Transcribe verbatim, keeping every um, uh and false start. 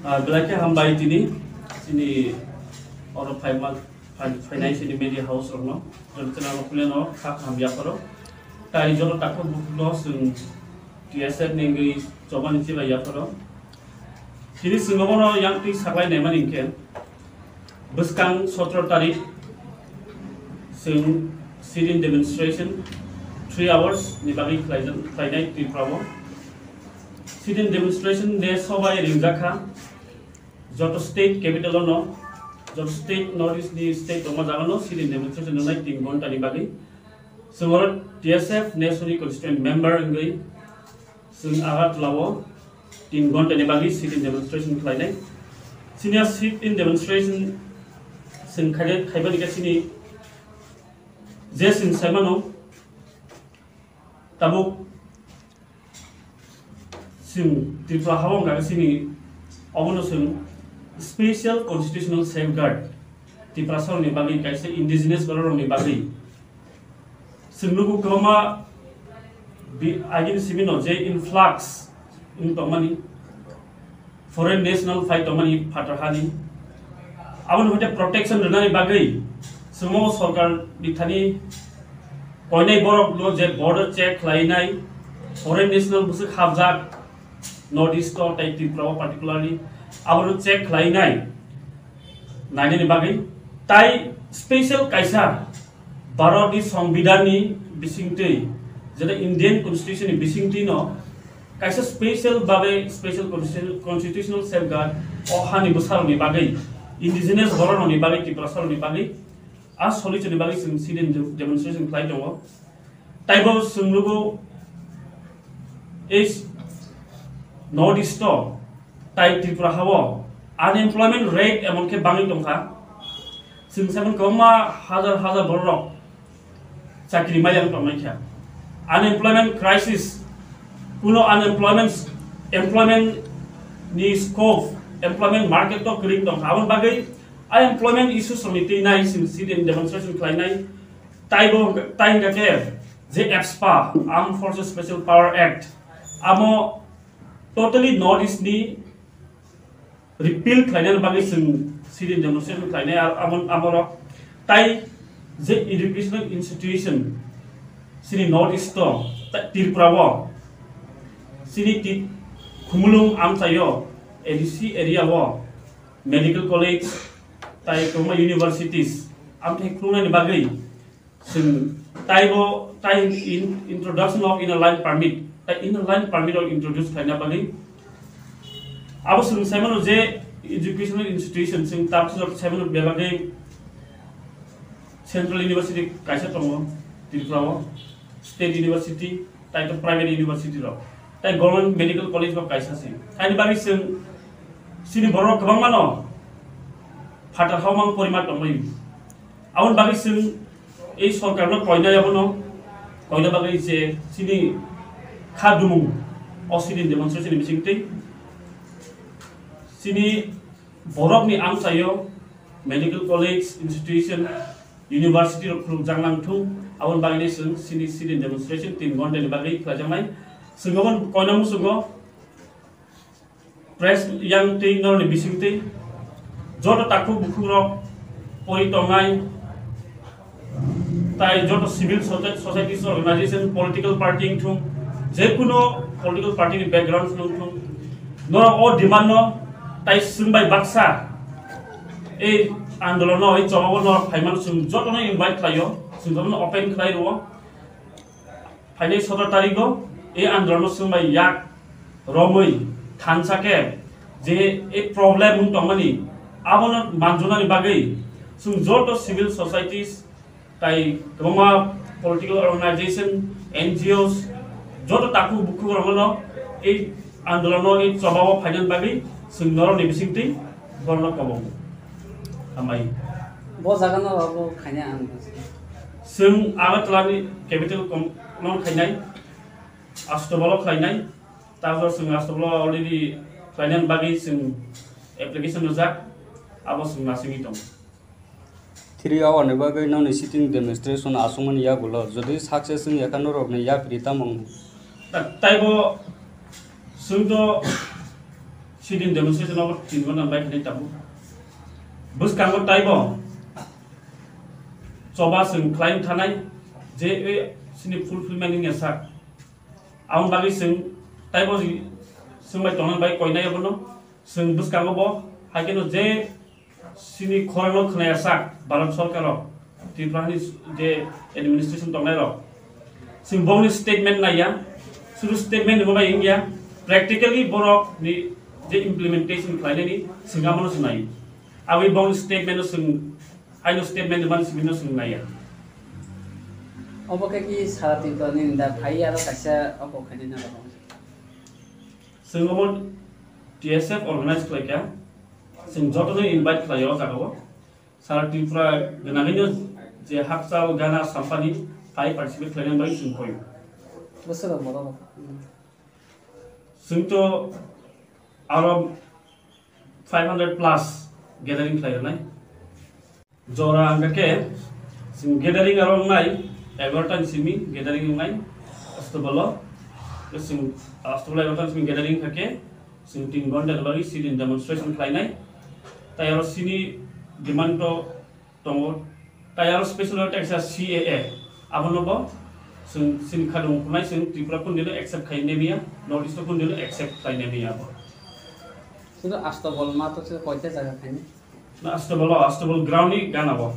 Ah, belai khe hambai tini chini oro phaima, phai-, phainai chini media house rokno, joto channel rok no kha ham yapharo. Tai joto takhuk bukhukno chwng T S F ni wngwi chobani chibai yapharo. Tini chwng obono yang twi saklai naimani hinkhe, bwskang sotro tarik chwng sit-in demonstration three hours ni bagwi khlaijak-, khlainai Tripura o. Sit-in demonstration de sobai ringjak kha. Joto state capital o no, joto state North East ni state tongma jaga no sit-in demonstration nungnai tin ghonta ni bagwi. Chwng oro T S F National Constituent Member wngwi chwng Agartala o tin ghonta ni bagwi sit-in demonstration khlainai. Chini a sit-in demonstration chwng khai-, khaibani khe chini je chwng saimano tabuk chwng Tripura ha o wngkha khe chini obono chwng special constitutional safeguard Tiprasarokni bagwi kaisa indigenous bororokni bagwi. Chwng nugo kwbangma bi-, agini simi no je influx wng tongmani, foreign national phai tongmani phatar hani. Aboni hoite protection rwnani bagwi chwng o sorkar ni thani koinai borok no je border check khlainai, foreign national bwswk hapjak North East o tei Tripura o particularly abono check khlainai nainani bagwi tai special kaisa Bharatni Songbidanni bisingtwi, jeta Indian Constitution ni bisingtwi no kaisa special babe special constitu-, constitutional safeguard o hani bwsarokni bagwi, indigenous bororokni bagwi, Tiprasarokni bagwi a solution ni bagwi chwng sit-in de-, demonstration khlai tongo. Taibo chwng nugo ei North East o tai Tripura ha o unemployment rate emon khe bangwi tongkha. Chwng saimano kwbangma hazar hazar bororok chakri maiya wng tongmani kha. Unemployment crisis, kuno unemployment, employment ni scope, employment market to kwrwi tongkha. Aboni bagwi unemployment issues rokni twi nai chwng sit-in demonstration khlainai. Taibo, tai hwnkha khe je AFSPA, Armed Forces Special Power Act, amo totally North East ni repeal khlainani bagwi chwng sit-in demonstration khlainai, ar amo, amorok tai je educational institution chini North East o, ta-, Tripura o, chini ti-, Khumulwng amchaio, A D C area o medical college tai kwbangma universities amthai khulungnani bagwi chwng taibo tai in-, introduction of inner line permit, tai inner line permit rok introduce khlaina bagwi abo chwng saimano je educational institution chwng tabuk saimano bebagwi Central University kaisa tongo Tripura o, State University, tai to private university rok, tai Government Medical College bo kaisa se. Haini bagwi chwng chini borok kwbangma no phatar hao mang porima tongwi. Aboni bagwi chwng ei sorkarno koinai abono, koina bagwi je chini kha dumung o sit-in demonstration ni bisingtwi chini borokni amchaio medical college, institution, university rok khulukjak nang thung, aboni bagwi chwng chini sit-in demonstration tin ghonta ni bagwi khlaijaknai. Chwng aboni koina muchungo press yang tei norokni bisingtwi joto takhuk bukhukrok pori tongnai tai joto civil soci-, societies organization, political party wngthung, jekuno political party ni background wngthung, norok o demand no tai chwng bai baksa ei andolon no, ei choba o norok phaimano chwng jotono invite khlaio, chwng jotono open khlai rwo. Phainai sotoro tarigo e andolon no chwng bai yak romwi thansa khe je e problem wng tongmani abono manjunani bagwi chwng joto civil societies tai kwbangma political organization, N G Os, joto takhuk bukhuk rokno e andolon no e choba o phainani bagwi chwng norokni bisingtwi borokno kobong. Hambai. Bo jaga no abo khaina ang. Chwng Agartala ni capital com-, no khainai. Astobalo khlainai, tabuk chwng Astobalo already khlainani bagwi chwng application rwjak, abo chwng nasingwi tongo. Three hour ni bagwi nokni sit-in demonstration aswkmani yagulo, jodi success wngya kha norokni yapri tamo wngmung? Ta-, taibo chwngto Sit-in demonstration obo tin ghonta bai khani tabuk. Bwskango taibo choba chwng khlai thanai je e sini fulfillment wngya sak. Aboni bagwi chwng taibo chwng bai tongnai bai koinai abono chwng bwskango bo hai kheno je sini khorang no khwnaya sak Bharat Sarkar rok, Tripura ni je administration tongnai rok, chwng bongni statement naiya, suru statement ni bai wngya, practically borok ni je implementation khlainani chwng abono chwng nai. Aboni bongni statement no chwng, aino statement ni mani simi no chwng naiya. Obo khe ki sara Tripura ni da phai aro kaisa obo khaini na rok. Chwng omo T S F organize khlaikha, chwng jotono invite khlaio o jagao. Sara Tripura gwnangwino je hakchal gana sampani tai participate khlainani bagwi chwng koi. Bwswk rok borok rok. Chwng to aro five hundred plus gathering khlai rwnai. Jora hwnkha khe chwng gathering aro wngnai egarota ni simi gathering wngnai Astabalo. Chwng Astabalo egarota ni simi gathering wngkha khe chwng tin ghonta ni bagwi sit-in demonstration khlainai. Tai aro chini demand to tongo. Tai aro special oro teisa C A A, abono bo chwng chini khadung phunai chwng Tripura kundilo accept khai nemiya, North East kundilo accept khai nemiya bo. Sudu Astabal ma to se koita jaga khaini? Na Astabal, Astabal ground ni gana bo.